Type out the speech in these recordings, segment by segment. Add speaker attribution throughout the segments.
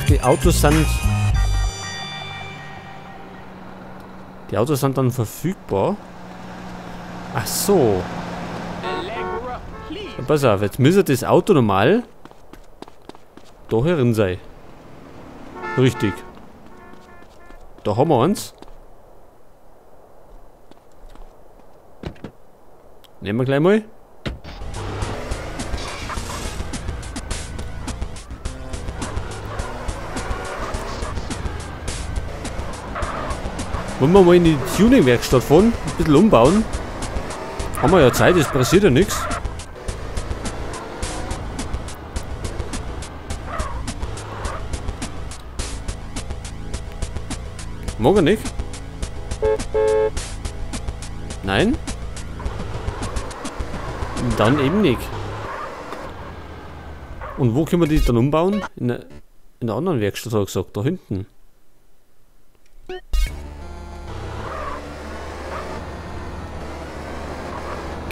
Speaker 1: die Autos sind... Die Autos sind dann verfügbar. Ach so. Ja, pass auf, jetzt müsste das Auto normal da herin sein. Richtig. Da haben wir eins. Nehmen wir gleich mal. Wollen wir mal in die Tuning-Werkstatt fahren? Ein bisschen umbauen. Haben wir ja Zeit, es passiert ja nichts. Mag er nicht? Nein? Dann eben nicht. Und wo können wir die dann umbauen? In der anderen Werkstatt, habe ich gesagt, da hinten.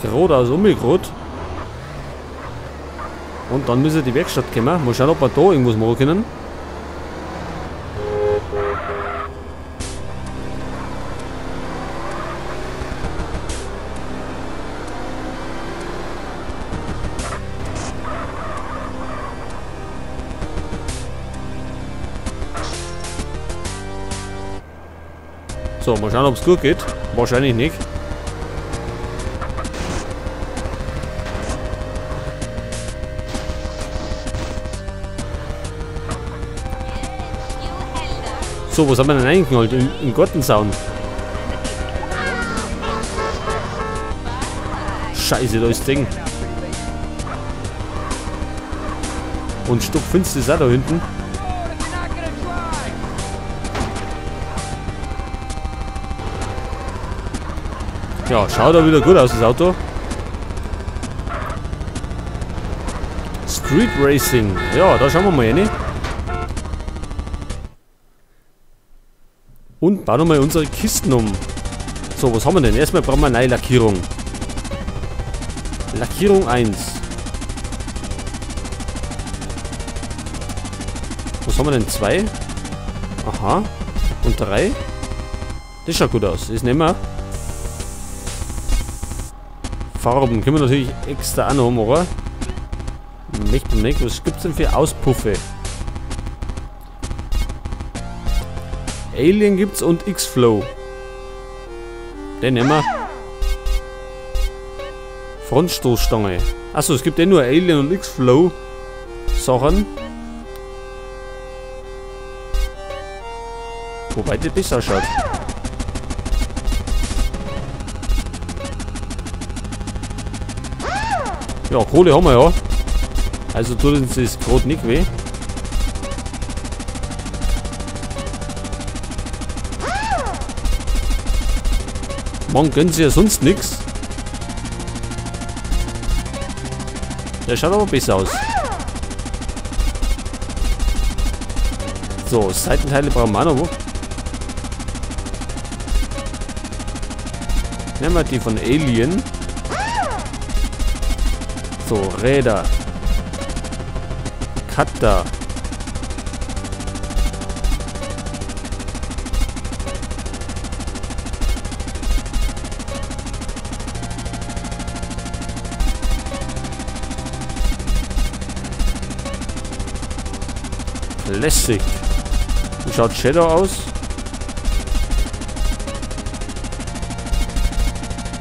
Speaker 1: Geradeaus, umgerot. Und dann müssen wir die Werkstatt kommen. Mal schauen, ob wir da irgendwas machen können. So, mal schauen, ob es gut geht. Wahrscheinlich nicht. So, was haben wir denn eingeknallt? Im Gartenzaun. Scheiße, da ist das Ding. Und stockfinster ist auch da hinten. Ja, schaut da wieder gut aus, das Auto. Street Racing. Ja, da schauen wir mal rein. Und bauen wir mal unsere Kisten um. So, was haben wir denn? Erstmal brauchen wir eine neue Lackierung. Lackierung 1. Was haben wir denn? 2? Aha. Und 3? Das schaut gut aus. Das nehmen wir. Farben können wir natürlich extra auch noch machen. Möchten wir nicht. Was gibt es denn für Auspuffe? Alien gibt's und X-Flow. Den nehmen wir. Frontstoßstange. Achso, es gibt eh nur Alien und X-Flow Sachen. Wobei die besser schaut. Ja, Kohle haben wir ja. Also tut uns das gerade nicht weh. Man gönnt sich ja sonst nichts. Der schaut aber besser aus. So, Seitenteile brauchen wir auch noch. Nehmen wir die von Alien. So, Räder. Cutter. Lässig. Wie schaut Shadow aus?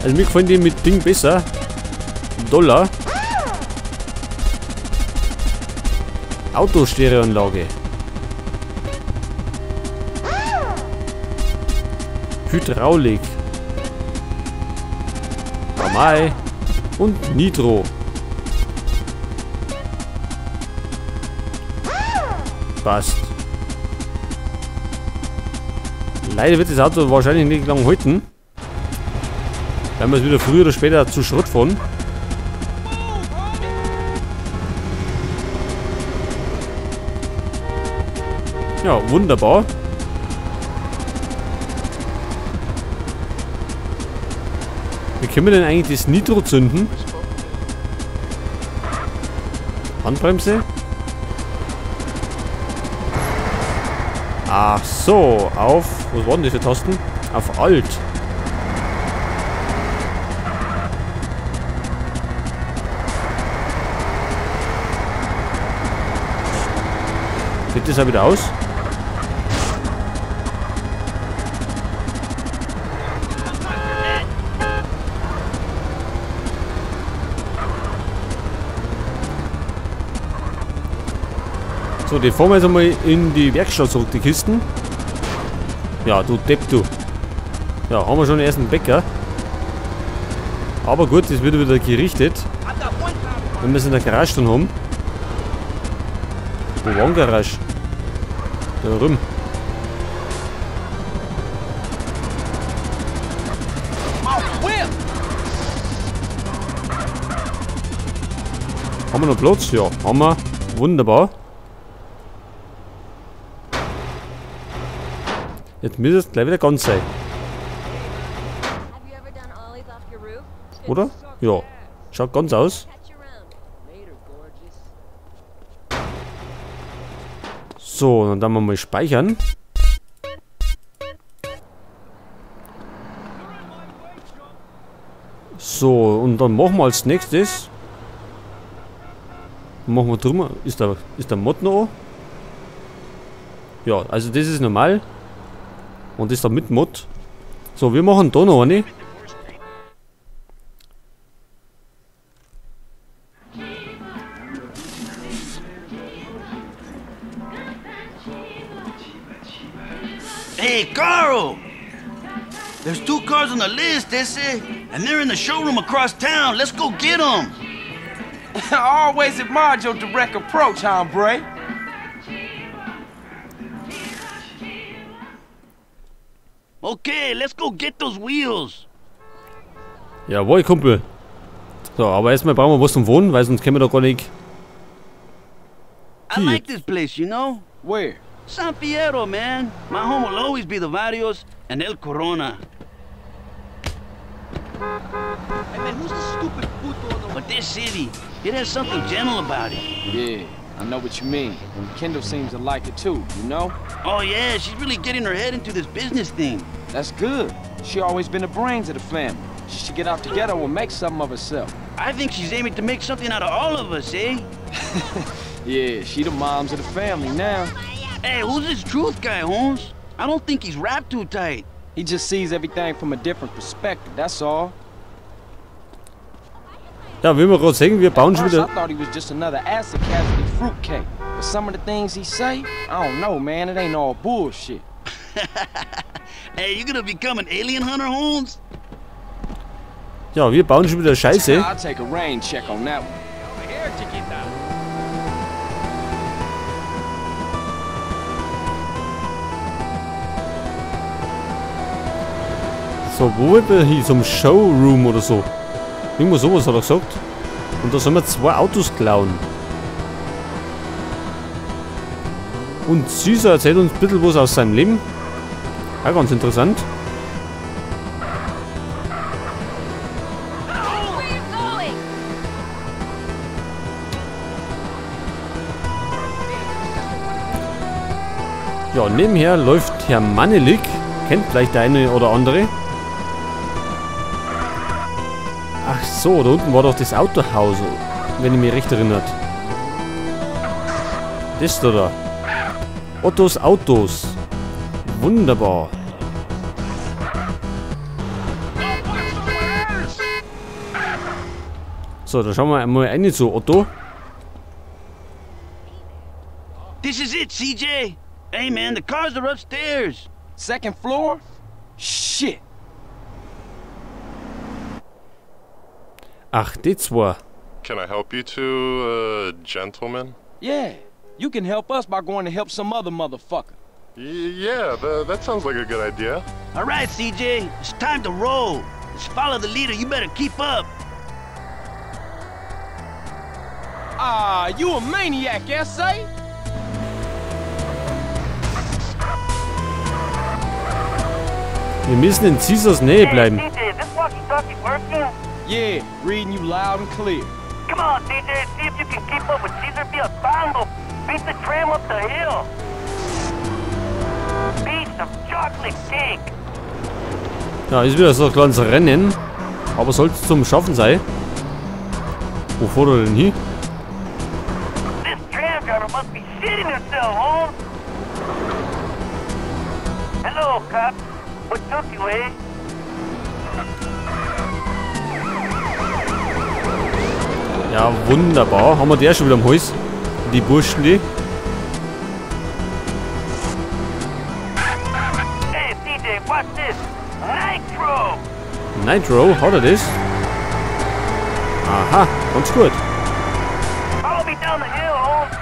Speaker 1: Also mir gefallen die mit Ding besser. Dollar. Autostereoanlage. Hydraulik. Amai. Und Nitro. Passt. Leider wird das Auto wahrscheinlich nicht lang halten. Werden wir es wieder früher oder später zu Schrott fahren. Ja, wunderbar. Wie können wir denn eigentlich das Nitro zünden? Handbremse? Ach so, auf... Was waren das für Tasten? Auf Alt. Sieht das auch wieder aus? So, die fahren wir jetzt einmal in die Werkstatt zurück, die Kisten. Ja, du Depp, du. Ja, haben wir schon den ersten Bäcker. Aber gut, das wird wieder gerichtet. Wenn wir es in der Garage dann haben. Wo war denn Garage? Da drüben. Haben wir noch Platz? Ja, haben wir. Wunderbar. Jetzt müsste es gleich wieder ganz sein. Oder? Ja. Schaut ganz aus. So, dann werden wir mal speichern. So, und dann machen wir als nächstes. Machen wir drüber. Ist der Mod noch an? Ja, also das ist normal. Und das ist da mit Mod. So, wir machen da noch eine.
Speaker 2: Hey, Carl! There's 2 cars on the list, ese, and they're in the showroom across town. Let's go get them.
Speaker 3: I always admired your direct approach, hombre.
Speaker 2: Okay, let's go get those wheels.
Speaker 1: Jawohl, Kumpel. So, aber erstmal brauchen wir was zum Wohnen, weil sonst können wir da gar nicht.
Speaker 2: I like this place, you know?
Speaker 3: Where?
Speaker 2: San Fierro, man. My home will always be the Barrios and El Corona.
Speaker 3: Hey, man, who's the stupid puto on the...
Speaker 2: But this city, it has something gentle about it.
Speaker 3: Yeah, I know what you mean. Kendall seems to like it too, you know?
Speaker 2: Oh yeah, she's really getting her head into this business thing.
Speaker 3: That's good. She always been the brains of the family. She should get out together and make something of herself.
Speaker 2: I think she's aiming to make something out of all of us, eh?
Speaker 3: Yeah, she the moms of the family now.
Speaker 2: Hey, who's this truth guy, Holmes? I don't think he's wrapped too tight.
Speaker 3: He just sees everything from a different perspective, that's all.
Speaker 1: Ja, wie wir gerade sehen, wir bauen schon wieder.
Speaker 3: I thought he was just another acid casualty fruitcake. But some of the things he say, I don't know, man. It ain't all bullshit.
Speaker 2: Hey, you gonna become an alien hunter, Holmes?
Speaker 1: Ja, wir bauen schon wieder Scheiße.
Speaker 3: I'll take a rain check on that one.
Speaker 4: Over here, Chiquita.
Speaker 1: So, wo wollen wir hin? Zum Showroom oder so. Irgendwo sowas hat er gesagt. Und da sollen wir 2 Autos klauen. Und Cesar erzählt uns ein bisschen was aus seinem Leben. Ja, ganz interessant. Ja, nebenher läuft Herr Manelik. Kennt vielleicht der eine oder andere. Ach so, da unten war doch das Autohaus, wenn ich mich recht erinnert. Das da. Ottos Autos. Wunderbar. So, da schauen wir einmal rein zu Otto.
Speaker 2: This is it, CJ. Hey man, the cars are upstairs.
Speaker 3: Second floor? Shit.
Speaker 1: Ach, die zwei.
Speaker 5: Can I help you two, gentlemen?
Speaker 3: Yeah, you can help us by going to help some other motherfucker.
Speaker 5: Yeah, that sounds like a good idea.
Speaker 2: All right, CJ, it's time to roll. Let's follow the leader. You better keep up.
Speaker 3: Ah, you a maniac, S.A.?
Speaker 1: Wir müssen in Caesars Nähe bleiben.
Speaker 2: Hey, CJ, is this walkie-talkie working?
Speaker 3: Yeah, reading you loud and clear.
Speaker 2: Come on, CJ, see if you can keep up with Cesar Villalpando. Beat the tram up the hill.
Speaker 1: Ja, ist wieder so ein kleines Rennen. Aber sollte es zum Schaffen sein. Wo fährt er denn hin? Ja, wunderbar. Haben wir die auch schon wieder am Hals? Die Burschen, die.
Speaker 2: Hey, CJ, watch this. Nitro!
Speaker 1: Nitro, hat er das? Aha, ganz gut.
Speaker 2: Follow me down the hill, Holmes.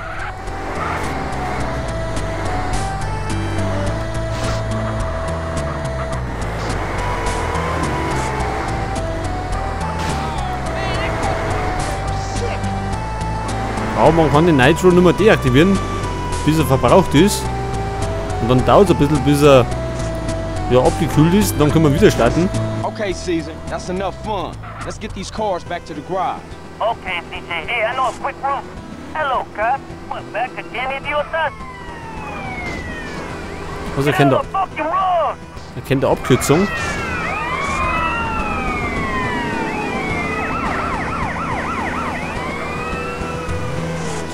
Speaker 1: Aber man kann den Nitro nicht mehr deaktivieren, bis er verbraucht ist. Und dann dauert es ein bisschen, bis er ja, abgekühlt ist. Dann können wir wieder starten.
Speaker 3: Okay, Caesar, that's enough fun. Let's get these cars back to the garage.
Speaker 2: Okay, CJ. Hey, I know a quick route. Hello, cop. What, back again, idiotas?
Speaker 1: Also, er kennt die Abkürzung.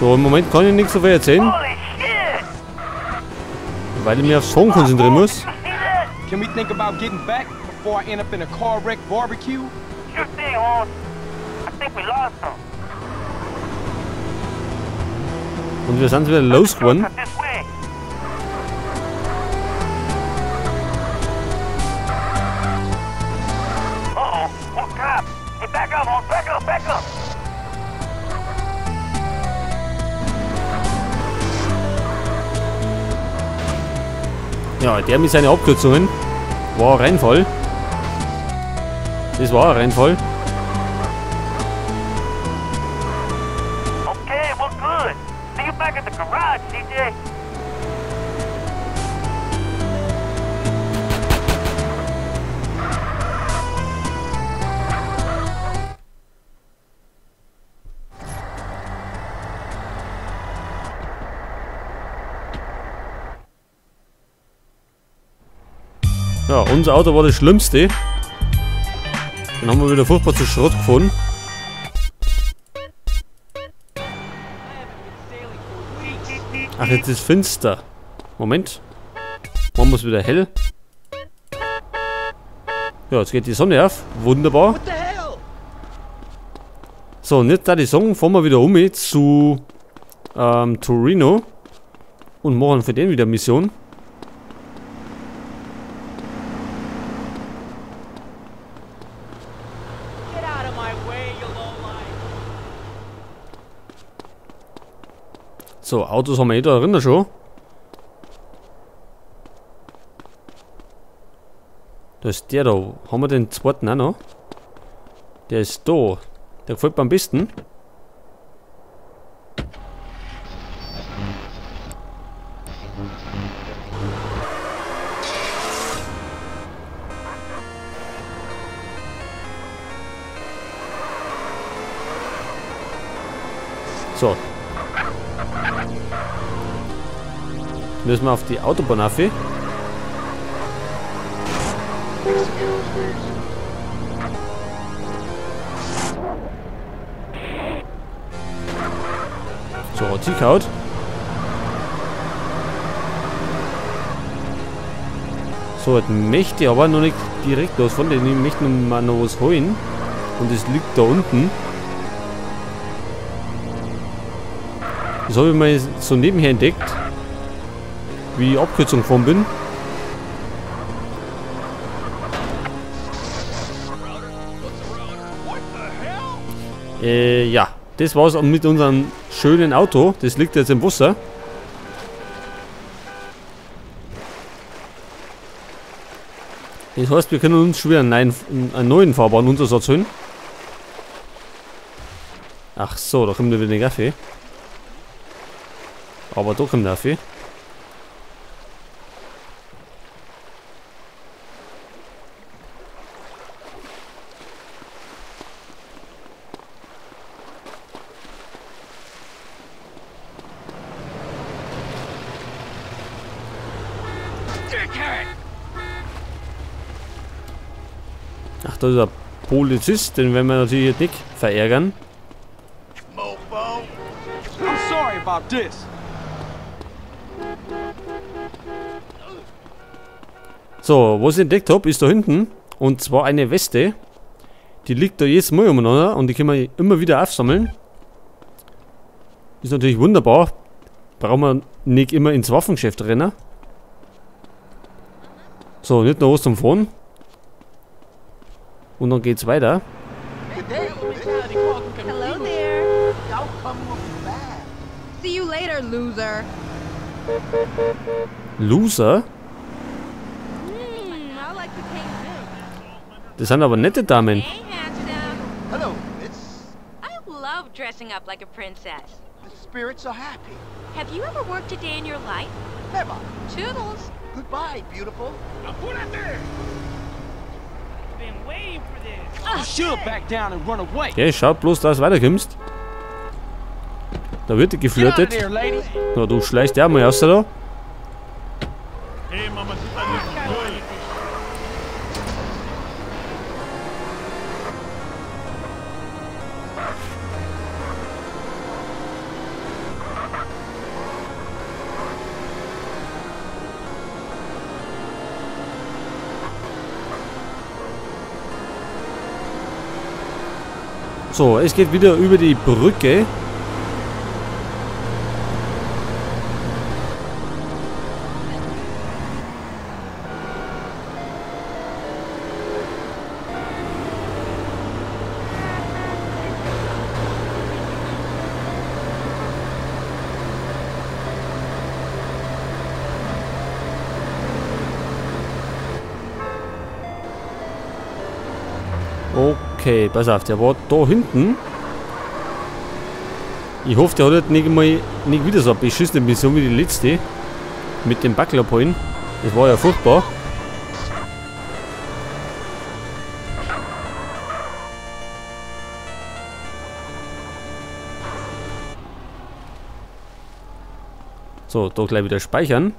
Speaker 1: So, im Moment kann ich nichts so viel erzählen, weil ich mich aufs Fahren konzentrieren muss.
Speaker 3: Can we think about getting back before I end up in a car wreck barbecue?
Speaker 2: Sure thing, Holmes. I think we lost him.
Speaker 1: Und wir sind wieder losgeworden.
Speaker 2: Uh-oh, more cops. Hey, back up, Holmes. Back up, back up.
Speaker 1: Ja, der mit seinen Abkürzungen war ein Reinfall. Das war ein Reinfall.
Speaker 2: Okay, we're good. See you back at the garage, CJ.
Speaker 1: Ja, unser Auto war das Schlimmste. Dann haben wir wieder furchtbar zu Schrott gefahren. Ach, jetzt ist finster. Moment. Machen wir es wieder hell. Ja, jetzt geht die Sonne auf. Wunderbar. So, und jetzt da die Song fahren wir wieder um zu Torino. Und machen für den wieder Mission. So, Autos haben wir eh da drin schon. Da ist der da. Haben wir den zweiten auch noch? Der ist da. Der gefällt mir am besten. So. Müssen wir auf die Autobahn auf. So, hat sie gehauen. So, jetzt möchte ich aber noch nicht direkt losfahren, denn ich möchte noch mal noch was holen. Und es liegt da unten. Das habe ich mal so nebenher entdeckt, wie ich Abkürzung gefahren bin. Ja, das war's mit unserem schönen Auto. Das liegt jetzt im Wasser. Das heißt, wir können uns schon wieder einen neuen Fahrbahnuntersatz holen. Ach so, da kommt wieder der Kaffee. Aber da kommt der Kaffee. Ach, da ist ein Polizist, den werden wir natürlich jetzt nicht verärgern.
Speaker 3: I'm sorry about this.
Speaker 1: So, was ich entdeckt habe, ist da hinten. Und zwar eine Weste. Die liegt da jedes Mal umeinander und die können wir immer wieder aufsammeln. Ist natürlich wunderbar. Brauchen wir nicht immer ins Waffengeschäft rennen. So, nicht noch was zum Fahren. Und dann geht's weiter.
Speaker 4: Hello there. See you later, loser.
Speaker 1: Loser? Das sind aber nette Damen.
Speaker 4: Hey, handsome.
Speaker 2: Hello, miss.
Speaker 4: I love dressing up like a princess.
Speaker 2: The spirits are happy.
Speaker 4: Have you ever worked a day in your life?
Speaker 2: Never.
Speaker 4: Toodles.
Speaker 2: Goodbye, beautiful.
Speaker 3: You should back down and run away.
Speaker 1: Okay, schau bloß, dass du weiterkommst. Da wird
Speaker 3: Get out of
Speaker 1: geflirtet.
Speaker 3: there, lady.
Speaker 1: Na, du schleichst ja mal raus da. So, es geht wieder über die Brücke. Okay, pass auf, der war da hinten. Ich hoffe, der hat jetzt nicht mal nicht wieder so eine beschissene Mission wie die letzte. Mit dem Buckler abholen. Das war ja furchtbar. So, da gleich wieder speichern.